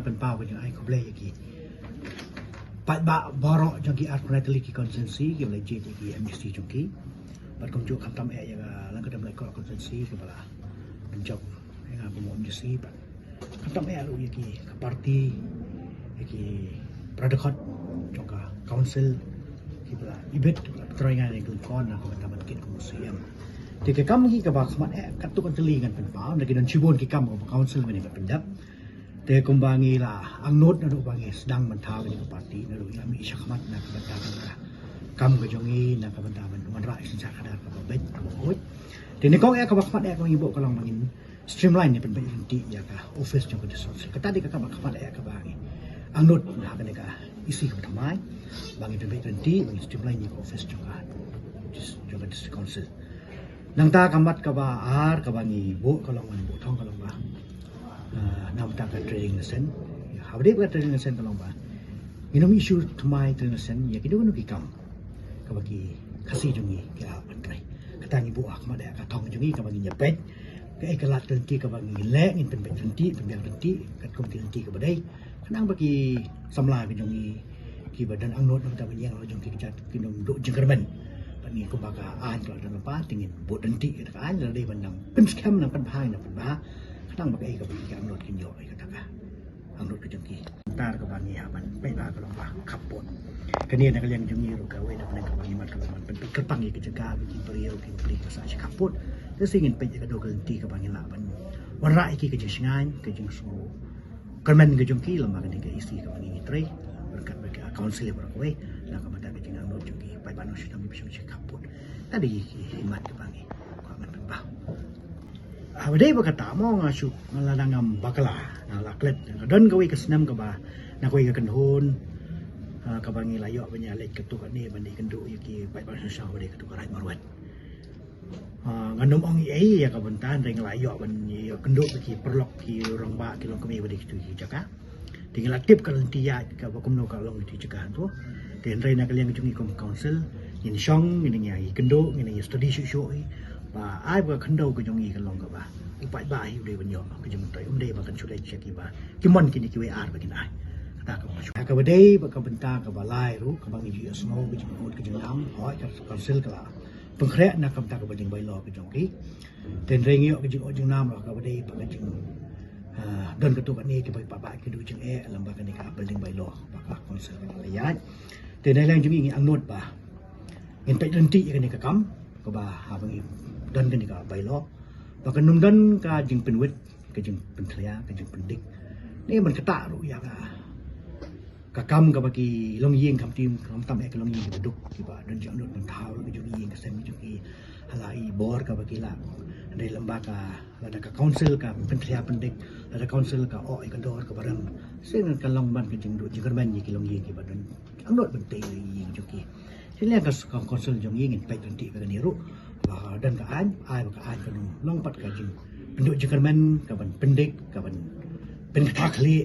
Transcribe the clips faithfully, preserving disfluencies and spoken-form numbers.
Pynpaw ka jingai khublei ïa ki paidbah baroh jong ki arphew khyndai tylli ki constituency kiba la jied ïa ki MDC jong ki. Bad kumjuh khamtam eh ïa ka Lyngkadem Laitkor constituency kiba la pynjop ïa nga kum u MDC bad khamtam eh ruh ïa ki ka party, ïa ki para dkhot jong ka council kiba la ibit, kiba la pyntrei ïa nga ïa ka lyngkor na ka bynta ban kit kum u CEM. Te ka kam hi kaba khmat eh katto katne tylli ngan pynpaw, na ki don shibun ki kam kaba council mynne ban pyndep. Te kumba ngi la angnud naduh ba ngi sdang ban thaw ïa ka party, naduh ngi la mih shakhmat na ka bynta ka kam ka jong ngi na ka bynta ban wanrah ïa ka synshar khadar kaba beit kaba khuid. Te nyngkong eh kaba khmat eh kaba ngi buh ka long ba ngin streamline ne pynbeit ryntih ïa ka office jong ka district council. Kata dei ka kaba khmat eh kaba ngi angnud ha kane ka EC kaba thymmai, ba ngin pynbeit ryntih, ba ngin streamline ïa ka office jong ka dis-, jong ka district council. Nangta ka mat kaba ar kaba ngi buh ka long, ngi buh thong ka long ba, ah, na ka bynta ka trading license. Haba dei ba ka trading license ka long ba ngin ym issue thymmai trading license ïa kino kino ki kam kaba ki Khasi jong ngi ki la pyntrei. Kata ngi buh ha khmat eh ka thong jong ngi kaba ngin ïa peit kaei ka lad ka lynti kaba ngi leh, ngin pynbeit lynti, pynbiang lynti katkum ki lynti kaba dei. Khnang ba ki samla ki jong ngi kiba don angnud na ka bynta ban ïeng la jong ki kjat, kin ym duh jingkyrmen. Bad ngi kumba ka aiñ ka la don lypa, te ngin buh lynti ïa ka aiñ, lada dei ban nang pynskhem, nang pynbha, nang pynbha. Khnang ba kaei kaba ki angnud kin ïoh ïa kata ka angnud ka jong ki. Nangta kaba ngi hap ban peit bha ka long ba khappud. Kane na ka liang jong ngi ruh kawei na ka liang kaba ngi mat ka long ban pynpeit kyrpang ïa ka jaka ba ki briew ki briew ka sah shi khappud. Te shi ngin peit ïa ka dei ka lynti kaba ngi lah ban wanrah ïa ki ka jingshngaiñ, ka jingsngew kyrmen ka jong ki lem bad kane ka EC kaba ngi trei ryngkat bad ka council baroh kawei na ka bynta ka jingangnud jong ki paidbah nongshong shnong kiba shong shi khappud. Kata dei ki mat kaba ngi kwah ban pynpaw. Haba dei ba kata mo nga shu, nga la dang ngam bakla, nga la klet, nga don kawei ka snem kaba na kawei ka kynhun, ah, kaba ngi la ïoh ban ïaleit katto katne ban ïakynduh ïa ki paidbah nongshong shnong haba dei katto ka Raid Marwet. Ah, ngan ym ong ei ei ïa ka bynta, hynrei nga la ïoh ban ïakynduh bad ki paralok, ki rangbah, ki longkmie ba dei kito ki jaka. Te ngi la tip ka lynti ïaid kaba kumno ka long kito ki jaka hangto. Te hynrei na ka liang jong ngi kum council ngin shong, ngin ïa ïakynduh, ngin ïa study shuh shuh hi. Ba ai ba ka khyndew ka jong ngi ka long kaba u paidbah hi u dei ban ïoh ka jingmyntoi, um dei ba kan shu leit sha kiba ki mon kine kiwei ar ba kin ai. Kata ka ba shu. Kaba dei bad ka bynta kaba lai ruh kaba ngi ju ïohsngew ka jingmut ka jingïam, hooid ka council ka la pynkhreh na ka bynta ka building bylaw ka jong ki. Te hynrei ngi ïoh ka jingong jingnam ruh kaba dei bad ka jing, ah, don katto katne kiba paidbah ki duh jingeh lem bad kane ka building bylaw ba ka council ka la ïaid. Te na liang jong ngi ngi angnud ba ngin peit lynti ïa kane ka kam kaba haba ngi don kane ka bylaw ba kan ym don ka jingpynwit, ka jingpynthlia, ka jingpyndik. Ne ban kata ruh ïa ka ka kam kaba ki longïing, khamtam, khamtam eh ki longïing kiba duk, kiba don jingangnud ban thaw ka jong ki ïing ka sem ka jong ki ha la i bor kaba ki lah. Hynrei lem bad ka, lada ka council ka pynthlia pyndik, lada council ka oh ïa ka dor kaba rem, shisien kan long ban ka jingduh jingkyrmen ïa ki longïing kiba don jingangnud ban tei ïa ki ïing jong ki. Te na ka, ka council jong ngi ngin peit lynti bad kane ruh. Ba don ka aiñ, ai ba ka aiñ kan long pat ka jing pynduh jingkyrmen, ka ban pyndik, ka ban pynkthah khlieh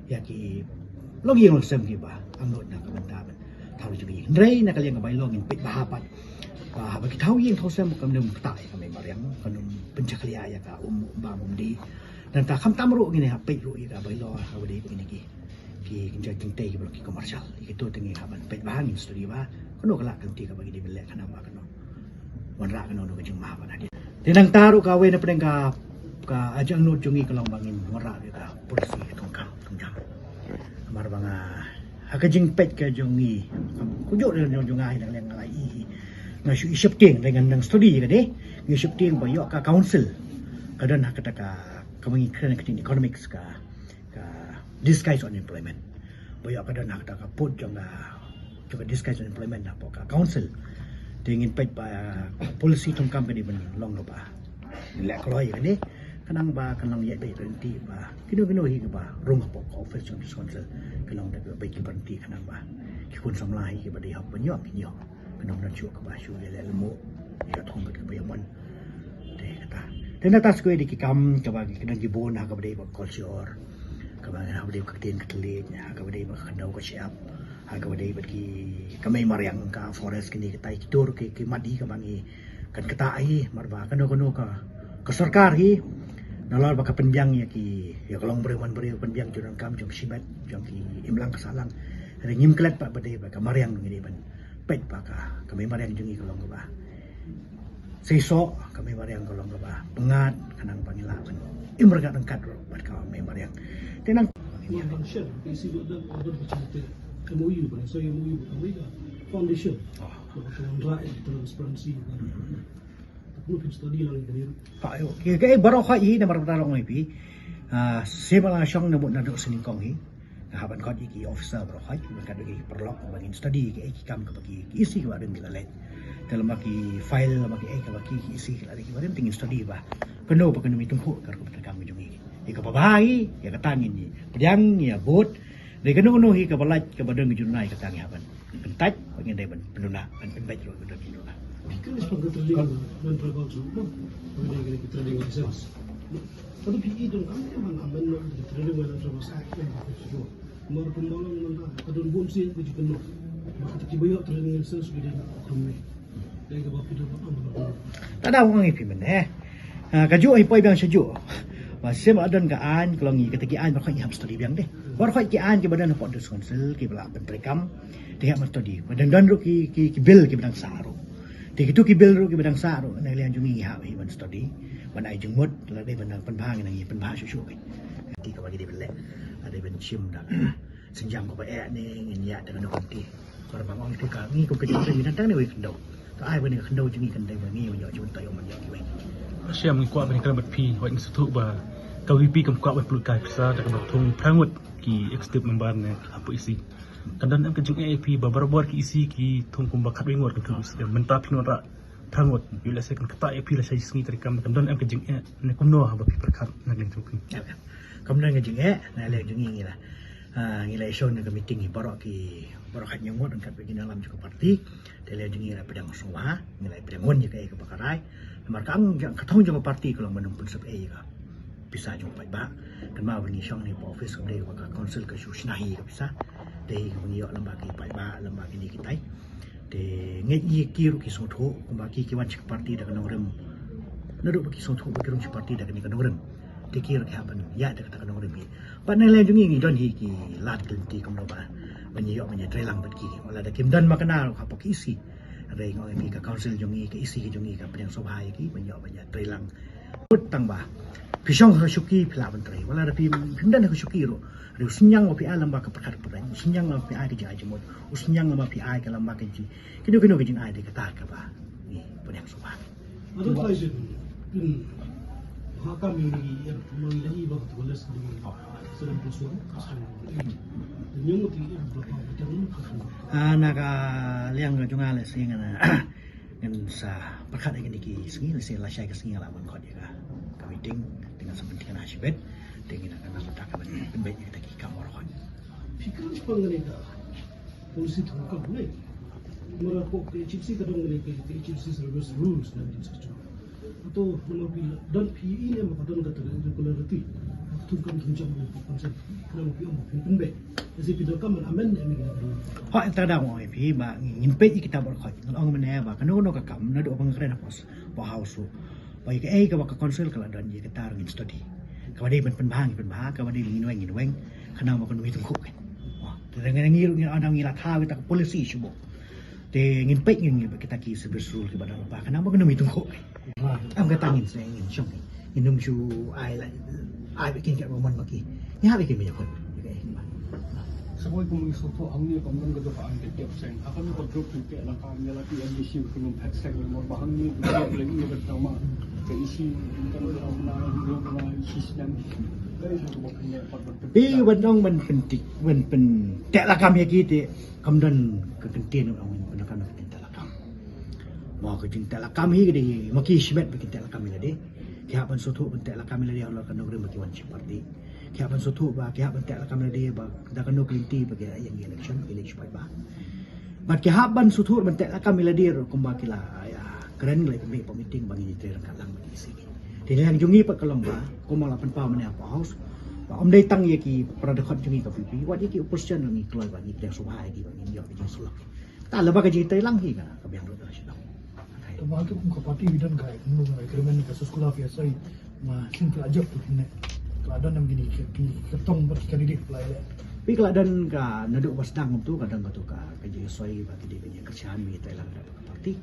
ïa ki longïing longsem kiba angnud na ka bynta ban thaw jong ngi. Hynrei na ka liang ka bylaw ngin peit bha pat ba haba ki thaw ïing thaw sem kam nym ktah ïa ka mei mariang, kam nym pynjakhlia ïa ka um bam um dih. Nangta khamtam ruh ngin ïa peit ruh ïa ka bylaw haba dei ba kine ki ki kynja jingtei kiba long ki commercial. Ïa kito te ngi hap ban peit bha, ngin study bha kano ka lad ka lynti kaba ngi dei ban leh, kano ba kano wanrah, kano kano ka jingma ba na dei. Te nangta ruh kawei na pdeng ka, ka jingangnud jong ngi ka long ba ngin wanrah ïa ka policy thungkam thungjam. Namar ba nga ha ka jingpeit ka jong ngi, kumjuh jong, jong nga hi na ka liang nga la i, nga shu i sheptieng, dei ngan nang study ka dei, nga i sheptieng ba ïoh ka council ka don ha kata ka, kaba ngi kren ha ka ktien economics ka ka disguise unemployment. Ba ïoh ka don ha kata ka pud jong ka, jong ka disguise unemployment hapoh ka council. Te ngin peit ba policy thungkam ka dei ban long kaba leh kloi kane, khnang ba kan long ïaid beit ryntih ba kino kino hi kaba rung hapoh ka office jong ka council, kan long da kaba beit ki ryntih, khnang ba ki khun samla hi kiba dei hok ban ïoh kin ïoh. Kano kano shuh kaba shu ïa leh lemo ïa ka thong kaba ïa mon. Te kata, te na kata sa kawei de ki kam kaba ki kynang ki bun ha kaba dei ba culture, kaba ha kaba dei ba ka ktien ka thylliej, ha kaba dei ba ka khyndew ka shyiap, ha kaba dei ba ki, ka mei mariang, ka forest, kine kita ki tur ki, ki mat hi kaba ngi kan ktah hi. Namar ba kano kano ka, ka sorkar hi Nalor ba ka pynbiang ïa ki, ïa ka long briew man briew, pynbiang jong ka kam jong shimet, jong ki imlang ka sahlang. Hynrei ngim klet pat ba dei ba ka mariang ngi dei ban peit ba ka, ka mei mariang jong ngi ka long kaba seisoh, ka mei mariang ka long kaba pyngngad, khnang ba ngi lah ban im ryngkat ryngkat ruh bad ka mei mariang. Te nang Nang share, ka isi dot dot dot dot M O U, ba so M O U ba ka foundation. Ba ka wanrah transparency. Ka pynstudy lang ïa kane. Ha, ïa, ïa, ïa, baroh khoit hi namar ba la ong ïa phi. Ah, shisien ba la shong na mut naduh sha nyngkong hi. Nga hap ban khot ïa ki officer baroh khoit, ban khot ïa ki paralok, ban ngin study ïa ki, ïa ki kam kaba ki, ki isi kiba rim ki la leit. Te lem bad ki file, lem bad ki, eh, kaba ki, ki isi ki la leit kiba rim, te ngin study ba kano ba kano mei tyngkhuh ka rukom treikam ka jong ngi. Ïa kaba bha hi, ïa kata ngin ïa pdiang, ïa bud. Dei kano kano hi kaba lait kaba don ka jingduna, ïa kata ngi hap ban pyntait, ba ngin dei ban pynduna, ban pynbeit ruh ka don ka jingduna. Ki kren shaphang ka trading land tribal zone, no? Ba dei ka trading license. Ka dei phi i don kam te ban amendment ka Trading Land Tribal Act ka dei phi shuh. Mar kumba long mynta ka don bun sien ka jingkynnoh. Ba kita kiba ïoh trading license ki dei na ka krum ne. Dei kaba phi don ban amendment. Tada ong ïa phi mynne. Ah, kajuh hi poi biang shajuh. Ba shisien ba la don ka aiñ, ka long ïa kata ki aiñ baroh khoit ngi hap study biang de. Baroh khoit ki aiñ kiba don hapoh District Council kiba la pyntreikam, te hap ban study. Ba don don ruh ki, ki, ki bill kiba dang sah ruh. Te kitu ki bill ruh kiba dang sah ruh, na liang jong ngi ngi hap hi ban study, ban ai jingmut, lada dei ban dang pynbha ngi nang ïa pynbha shuh shuh. Te kaba ngi dei ban leh, lada dei ban shim da ka sienjam kaba eh ne, ngin ïa da kano ka lynti. Kaba ong te ka ngi kum ka jingtrei ngi dang tang ne wei khyndew. To ai ba ne ka khyndew jong ngi kan dei ba ngi ban ïoh jingmut taïew ban ïoh kiwei. Shem, ngi kwah ban kren bad phi, wat ngi sngewthuh ba ka V P kam kwah ban pynlut kai pisa da kaba thung phra ngut ki executive member ne hapoh E C. Kan don em ka jingeh ïa phi ba barabor ki E C ki thung kumba khatwei ngut ki thung, mynta phin wanrah phra ngut. Ïoh lehse kan ktah ïa phi lashai sngi treikam, kan don em ka jingeh ne kumno haba phi pyrkhat na ka liang jong phi? Kam don ka jingeh, na ka liang jong ngi ngi la, ah, ngi la ïashong na ka meeting hi baroh ki, baroh khatnïew ngut ryngkat bad ki nongïalam jong ka party. Te na ka liang jong ngi ngi la pdiang sngewbha, ngi la pdiang wan ïa kaei kaba ka rai. Namar ka ang jong, ka thong jong ka party ka long ban ym pynsep ei ïa ka pisa jong u paidbah. Kynmaw ba ngi shong ne hapoh office, ka dei ba ka council ka shu shna hi ïa ka pisa. Dei kaba ngi ïoh lem bad ki paidbah, lem bad kine kitai. Te ngeit ïa ki ruh ki sngewthuh, kumba ki ki wan sha ka party da ka nongrim. Naduh ba ki sngewthuh ba ki rung sha ka party da kane ka nongrim. Te ki ruh ki hap ban ïaid da kata ka nongrim hi. Bad na ka liang jong ngi ngi don hi ki lad ki lynti kumno ba ban ïoh ban ïatreilang bad ki. Wat lada kim don makna ruh hapoh ki E C. Hynrei nga ong ïa phi ka council jong ngi, ka E C ka jong ngi ka pdiang sngewbha ïa ki ban ïoh ban ïatreilang. Mut tang ba phi shong ha ka shuki phi lah ban trei. Wat lada phi, phim don ha ka shuki ruh. Hynrei u synñiang ba phi ai lem bad ka pyrkhat pyrkhat, u synñiang lem bad phi ai ka jingai jingmut, u synñiang lem bad phi ai ka lem bad ka jing, kino kino ka jingai dei kata kaba ngi pdiang sngewbha. Ado tai jin phin ha kam ïa ngi, ïa ngi da i ba ka tulis ngi. Seven plus one, seven plus eight. Nyung ti ïa ba ka jang ka. Ah, na ka liang ka jong nga lehse ngan, ngan sa pyrkhat ïa kine ki sngi, lehse lashai ka sngi nga lah ban khot ïa ka, ka meeting, te ngan sa pynthikna shibit, te ngi nang nang mynta ka ban pynbeit ïa kita ki kam baroh khoit. Phi kren shaphang kane ka policy thungkam ne. Namar hapoh ka H L C ka don kane ka H L C service rules nineteen sixty-two. Hato namar phi don phi ïohi ne ba ka don kata ka irregularity? Ka thungkam thungjam ba phi consent. Namar phi ong ba phin pynbeit. Lehse phi donkam ban amend ne em ïa kane ka rule? Hooid, ynda nga ong ïa phi ba ngin peit ïa kita baroh khoit. Ngan ong mynne ba kano kano ka kam naduh ba nga kren hapoh, hapoh House ruh. Ba ïa kaei kaba ka council ka la don ïa kata ruh ngin study. Kaba dei ban pynbha ngin pynbha, kaba dei ngin weng ngin weng. Khnang ba kan mih tyngkhuh kan. Te dang ngi ruh ngin, dang ngi la thaw kita ka policy shuh bok. Te ngin peit ngin, ngin peit kita ki service rule kiba don lypa khnang ba kan mih tyngkhuh kan. Em kata ngin sa ngin shong ngin ym shu ai la, ai ba kin ka ba mon ba ki. Ngi hap ba kin mih tyngkhuh. Sa kawei kum ngi sngewthuh hangne kam don ka jong ka aiñ ka jep seng. Ha kano ka group ki peit lang ka aiñ ïa la ki M D C ka num phet seng, namar ba hangne ki peit lang ïa ka tama ka isi, kan ka na ïa ka na isi snem. Ka isi ka ba kane pat ban pyntik. Ban ong ban pyntik, ban pynteh lakam ïa ki te kam don ka kyntien ban ong ban pynteh lakam. Mo ka jingteh lakam hi ka dei ma ki shimet ba kin teh lakam ïa lade. Ki hap ban sngewthuh ban teh lakam ïa lade halor ka nongrim ba ki wan sha party. Ki hap ban sngewthuh ba ki hap ban teh lakam ïa lade ba da kano ka lynti ba ki la ïeng election, ki leit sha paidbah. Bad ki hap ban sngewthuh ban teh lakam ïa lade ruh kumba ki la ïa kren, la ïa pynbeit hapoh meeting ba ngin ïatrei ryngkat lang bad ki E C. Te na liang jong ngi pat ka long ba kumba la pynpaw mynne hapoh House ba ym dei tang ïa ki para dkhot jong ngi ka V P, wat ïa ki opposition ruh ngi kloi ba ngi pdiang sngewbha ïa ki ba ngin ïoh ka jingsyllok. Ta laba ka jingtreilang hi ka, ka biang ruh ka shu dang. To ba tu kum ka party wi don ka, kum ka agreement ka sa skula phi sa i, Ma sien ka la jop tu kine. Ka la don nam kine ki kine ki tong bad ki candidate pla ile. Pi ka la don ka naduh ba sdang tu ka don ka tu ka ka jingïasoi ba ki dei ka jingkyrshan ba ki trei lang da ka parti.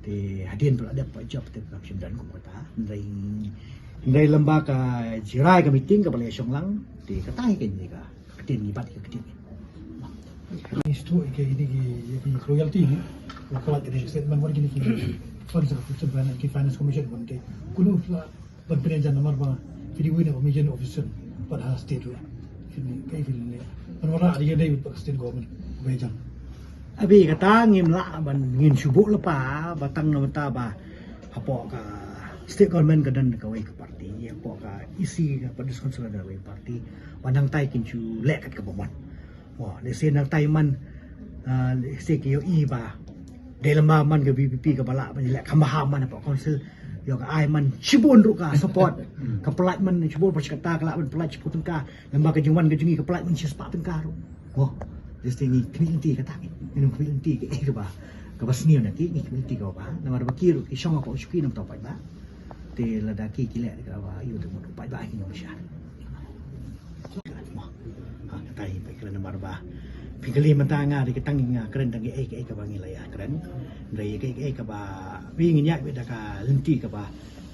Te hadien tu la dep ba jop te ka shim don kum kata. Ndai ndai lamba ka jirai ka meeting ka ba la shong lang. Te kata hi ka ni ka. Ktien ni bat ka ktien ni. Ni stu ke ini ki ki royalty ni. Ko kala ke statement wan kini ki fund sa future finance ki finance commission wan ke. Kunu pla ban pene jan namar ba kini wina ba mejan officer pat ha state la. Kini kai kini ni. Ban wala ada dei pat state government. Bejan. Abi kata ngim lah ban ngin shubu lepa batang na mata ba hapoh ka state government ka don ka wei ka parti, hapoh ka E C ka District Council ka don ka wei parti. Ba nang tai kin shu leh kat ka ba mon. Mo, lehse nang tai man, ah, lehse ki ïohi ba dei lama man ka V P P ka ba lah ban leh kham bha man hapoh council. Ïoh ka ai man shibun ruh ka support. Ka pynlait man shibun, ba shi kata ka lah ban pynlait shibun tyngka. Lama ka jingwan ka jingïohi ka pynlait man shispah tyngka ruh. Mo, lehse ngi khmih lynti kata ngi. Ngi khmih lynti ka eh ka ba ka ba sniew na ki, ngi khmih lynti ka ba. Namar ba ki ruh ki shong hapoh shuki nam tau paidbah. Te lada ki ki leh ka ba ïoh te mut paidbah ki nong sha. Ha, kata hi ba kren namar ba phi kali mynta nga dei ka tang nga kren tang ei ei ka ba ngi la ïa kren. Dei ei ei ka ba wi ngi ïa da ka lynti ka ba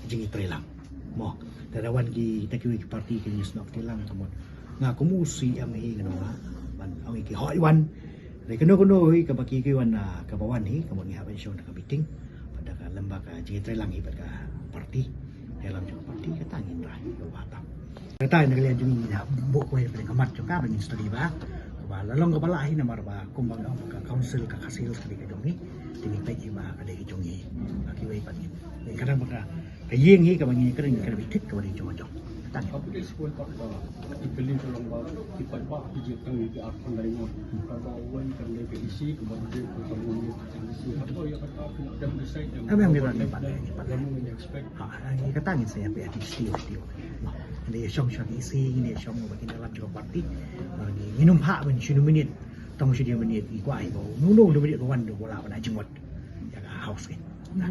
jingïatreilang. Mo, da da wan ki ta ki wi ki parti ki ngi snok treilang ka mut nga kum u C M hi nga nong ban ong ki hoi wan. Dei kano kano hi ka ba ki ki wan ka ba wan hi ka ba ngi ha ban shong da ka meeting. Pada ka lamba ka jingïatreilang hi bad ka parti. Dalam jong ka parti kata ngin rai ka ba tam. Kata na ka liang jong ngi na bok wei pdeng ka mat jong ka ba ngin study ba. Ka ba la long ka ba la hi namar ba kum ba ka council ka council ka dei ka jong ngi. Te ngi peit hi ba ka dei ka jong ngi. Ba ki wei pat ngin. Kadang ba ka ka ïing hi ka ba ngin kren ka dei thik ka ba dei jong jong. Kata ngi. Apa dia sebuah tak ba ki beli ka long ba ki pat ba ki jit kang ki ar pandai ngon. Ka ba wei kan dei ka isi ka ba dei ka ba ngi ka isi ka ba ya ka ta pila dem decide dem. Apa yang kita ni pat ni pat. Yang ngi expect. Ha, ngi kata ngin sa ïa phi ati stiu stiu. Ngi shong shong isi ngi shong ba kin dalam jong parti. Ngi num ha ban shinu minit. Tong shinu minit ngi kwai ba. Nunu minit ba wan do bola ba na jingwat. Ïa ka house ni.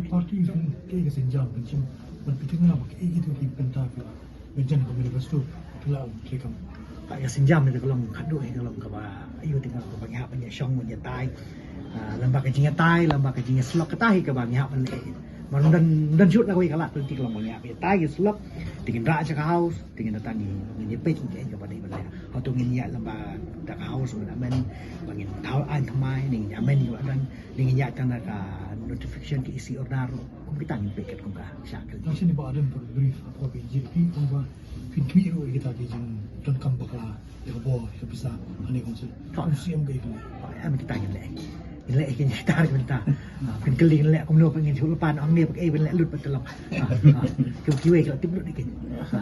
Parti kan ke ke senjam kan shim. Ban pitik na ba ke itu ki penta pila. Ban jan ka manifesto pila um trekam. Ba ïa senjam ni ka long khadduh ni ka long ka ba ayu tengah ka ba ngi hap ban ïa shong ban ïa tai. Ah, lamba ka jingïatai, lamba ka jingïaslok kata hi ka ba ngi hap ban leh. Mar dan dan jut la ka wei ka lad politik long ba ngi hap ïa tai ïa slok. Te ngin rah sha ka house, te ngin datang ngin ngin ïa peit ngin ïa ka ba dei ba leh. Hato ngin ïa lamba da ka house ban amen ba ngin thaw aiñ thymmai, ngin ïa amen ïa ba dan, ngin ïa tang da ka notification ka isi order. Kum kita ngin peit kat kum ka sha ka. Nang sini ba adam per brief apa B J P kum ba phin kmi ru kita ki jing don kam bakla. Ïa ka bor, ïa ka pisa, ha ne kong sien. Kong sien ka ïa ka. Em kita ngi leh. Ngi leh ki kita ngi ta. Phin kylli ngi leh kumno phin ngin shu pan ong ne phin leh lut pat ka long. Ki ki wei ka tip lut ki.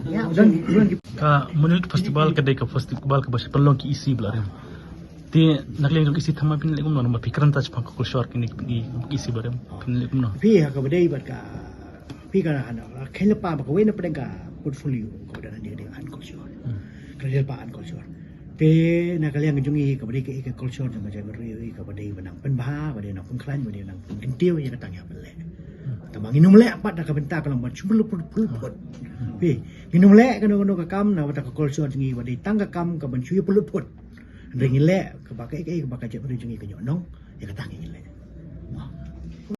Ïa don don ki. Ka Monolith Festival ka dei ka festival ka ba sha pynlong ki isi ba la rem. Te na ka liang jong ki isi thymmai phin leh kumno namar phi kren ta shaphang ka culture kine ki isi ba la rem. Phin leh kumno. Phi ha ka ba dei bad ka Phi ka hana la khen la pa ba ka wei na pdeng ka portfolio ka ba dei na dei dei an culture. Ka dei pa an culture. Te na ka liang jong i ka ba dei ka ka culture jong ka jai ba dei ka ba dei ba nang pynbha ba dei nang pynkhlaiñ ba dei nang pynkyntiew ïa ka tang ïa pynleh. Tang ba ngi num leh pat da ka bynta ka long ban shu pynlut put pynlut put. Phi ngi num leh kano kano ka kam na ba ta ka culture jong i ba dei tang ka kam ka ban shu ïa pynlut put. Hynrei ngi leh ka ba ka ka ba ka jai ba dei jong i ka ñiah nong.